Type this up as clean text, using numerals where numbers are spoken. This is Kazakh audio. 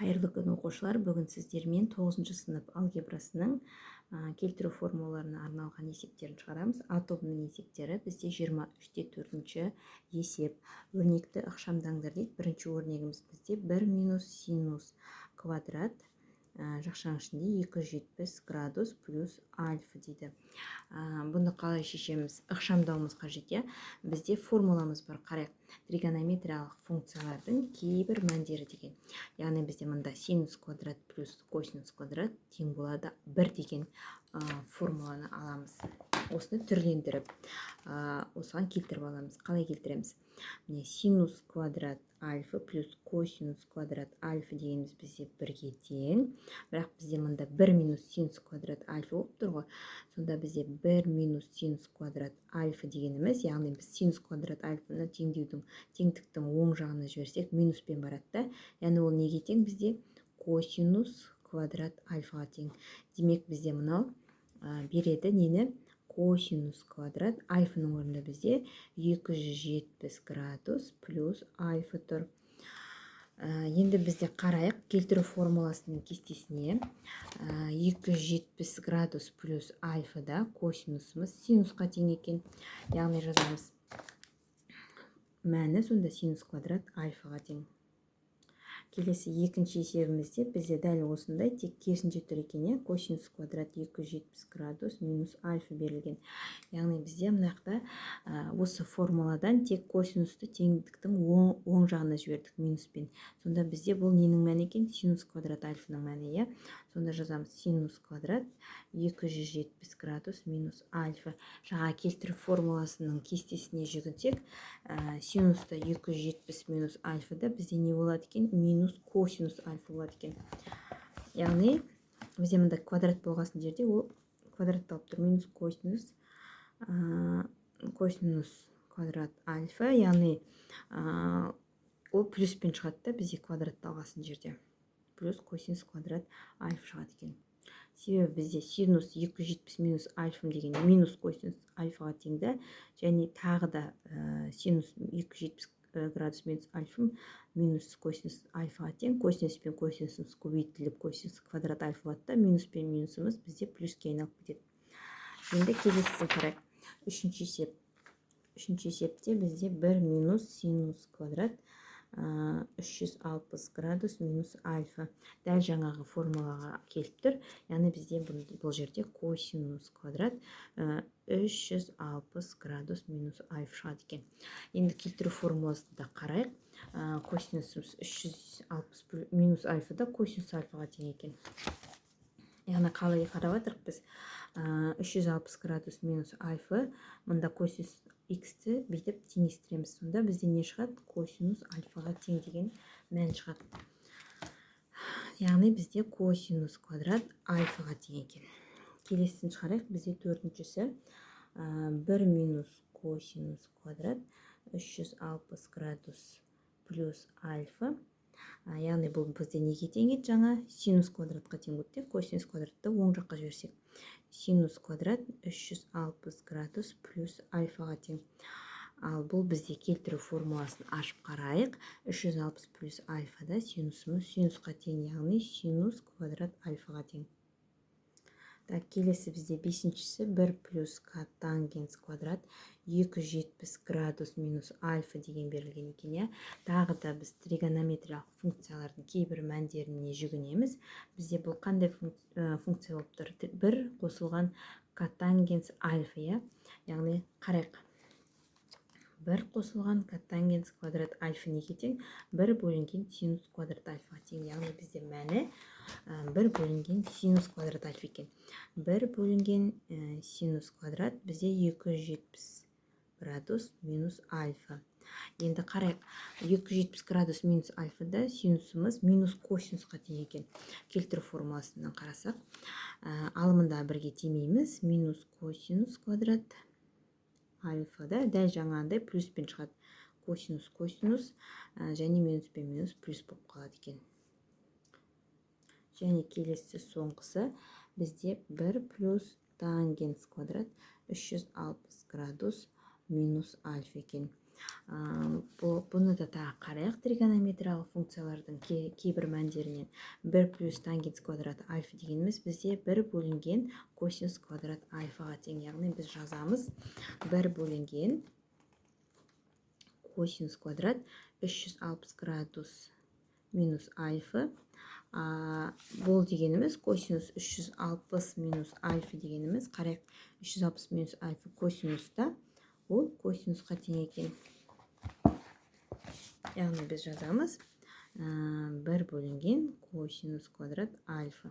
Қайырлы күн, оқушылар! Бүгін сіздермен тоғызыншы сынып алгебрасының келтіру формулаларына арналған есептерін шығарамыз. А тобының есептері бізде 23-те төртінші есеп. Өрнекті ықшамдаңдар дейді. Бірінші өрнегіміз бізде 1 минус синус квадрат, жақшаның ішінде 270 градус плюс альфа дейді. Бұны қалай шешеміз? Ықшамдауымыз қажет, иә. Бізде формуламыз бар, қарайық. Тригонометриялық функциялардың кейбір мәндері деген, яғни бізде мында синус квадрат плюс косинус квадрат тең болады бір деген формуланы аламыз. Осыны түрлендіріп, осыған келтіріп аламыз. Қалай келтіреміз? Міне, синус квадрат альфа плюс косинус квадрат альфа дегеніміз бізде бірге тең. Бірақ бізде мында 1 минус синус квадрат альфа болып тұр ғой. Сонда бізде 1 минус синус квадрат альфа дегеніміз, яғни біз синус квадрат альфаны теңдеудің, теңдіктің оң жағына жіберсек, минуспен барады да. Яғни ол неге тең бізде? Косинус квадрат альфаға тең. Демек, бізде мынау береді нені? Косинус квадрат альфаның орнында бізде 270 градус плюс альфа тұр. Енді бізде қарайық келтіру формуласының кестесіне. 270 градус плюс альфада косинусымыз синусқа тең екен. Яғни жазамыз, мәні сонда синус квадрат альфаға тең. Келесі екінші есебімізде бізде дәл осындай, тек керісінше тұр екен, иә. Косинус квадрат 270 градус минус альфа берілген. Яғни бізде мына жақта осы формуладан тек косинусты теңдіктің оң жағына жібердік минуспен. Сонда бізде бұл ненің мәні екен? Синус квадрат альфаның мәні, иә. Сонда жазамыз: синус квадрат 270 градус минус альфа. Жаңа келтіру формуласының кестесіне жүгінсек, синуста 270 минус альфада бізде не болады екен? Минус косинус альфа болады екен. Яғни бізде мында квадрат болғасын жерде ол квадратталып тұр, минус косинус квадрат альфа. Яғни ол плюспен шығады да, бізде квадратталғасын жерде плюс косинус квадрат альфа шығады екен. Себебі бізде синус 270 минус альфа деген минус косинус альфаға тең да. Және тағы да синус 270 градус минус альфа минус косинус альфаға тең. Косинус пен косинусымыз көбейтіліп, косинус квадрат альфа болады да, минус пен минусымыз бізде плюске айналып кетеді. Енді келесісін қарайық, үшінші есеп. Үшінші есепте бізде 1 минус синус квадрат 360 градус минус альфа. Дәл жаңағы формулаға келіп тұр. Яғни бізде бұл жерде косинус квадрат 360 градус минус альфа шығады екен. Енді келтіру формуласын да қарайық. Косинусымыз 360 минус альфа да косинус альфаға тең екен. Яғни қалай қарап жатырмық біз? 360 градус минус альфа, мында косинус х-ті бүйтіп теңестіреміз. Сонда бізде не шығады? Косинус альфаға тең деген мән шығады. Яғни бізде косинус квадрат альфаға тең екен. Келесісін шығарайық. Бізде төртіншісі: 1 минус косинус квадрат 360 градус плюс альфа. Яғни бұл бізде неге тең еді? Жаңа синус квадратқа тең болды. Косинус квадратты оң жаққа жіберсек, синус квадрат 360 градус плюс альфаға тең. Ал бұл бізде келтіру формуласын ашып қарайық. 360 плюс альфада синусымыз синусқа тең, яғни синус квадрат альфаға тең. Так, келесі бізде бесіншісі: 1 плюс тангенс квадрат 270 градус минус альфа деген берілген екен, иә. Тағы да біз тригонометриялық функциялардың кейбір мәндеріне жүгінеміз. Бізде бұл қандай функция болып тұр? Бір қосылған котангенс альфа, иә. Яғни қарайық: бір қосылған котангенс квадрат альфа неге тең? Бір бөлінген синус квадрат альфаға тең. Яғни бізде мәні бір бөлінген синус квадрат альфа екен. Бір бөлінген синус квадрат бізде 270 градус минус альфа. Енді қарайық: 270 градус минус альфада синусымыз минус косинусқа тең екен, келтіру формуласынан қарасақ. Ал мында бірге теңейміз, минус косинус квадрат альфа да дәл жаңағындай плюспен шығады. Косинус, косинус және минус пен минус плюс болып қалады екен. Және келесі, соңғысы бізде 1 плюс тангенс квадрат 360 градус минус альфа екен. Бұны да тағы қарайық. Тригонометриялық функциялардың кейбір мәндерінен 1 плюс тангенс квадрат альфа дегеніміз бізде 1 бөлінген косинус квадрат альфаға тең. Яғни біз жазамыз: 1 бөлінген косинус квадрат 360 градус минус альфа. Бұл дегеніміз косинус 360 минус альфа дегеніміз, қарайық, 360 минус альфа косинуста, ол косинусқа тең екен. Яғни біз жазамыз: 1 бөлінген косинус квадрат альфа.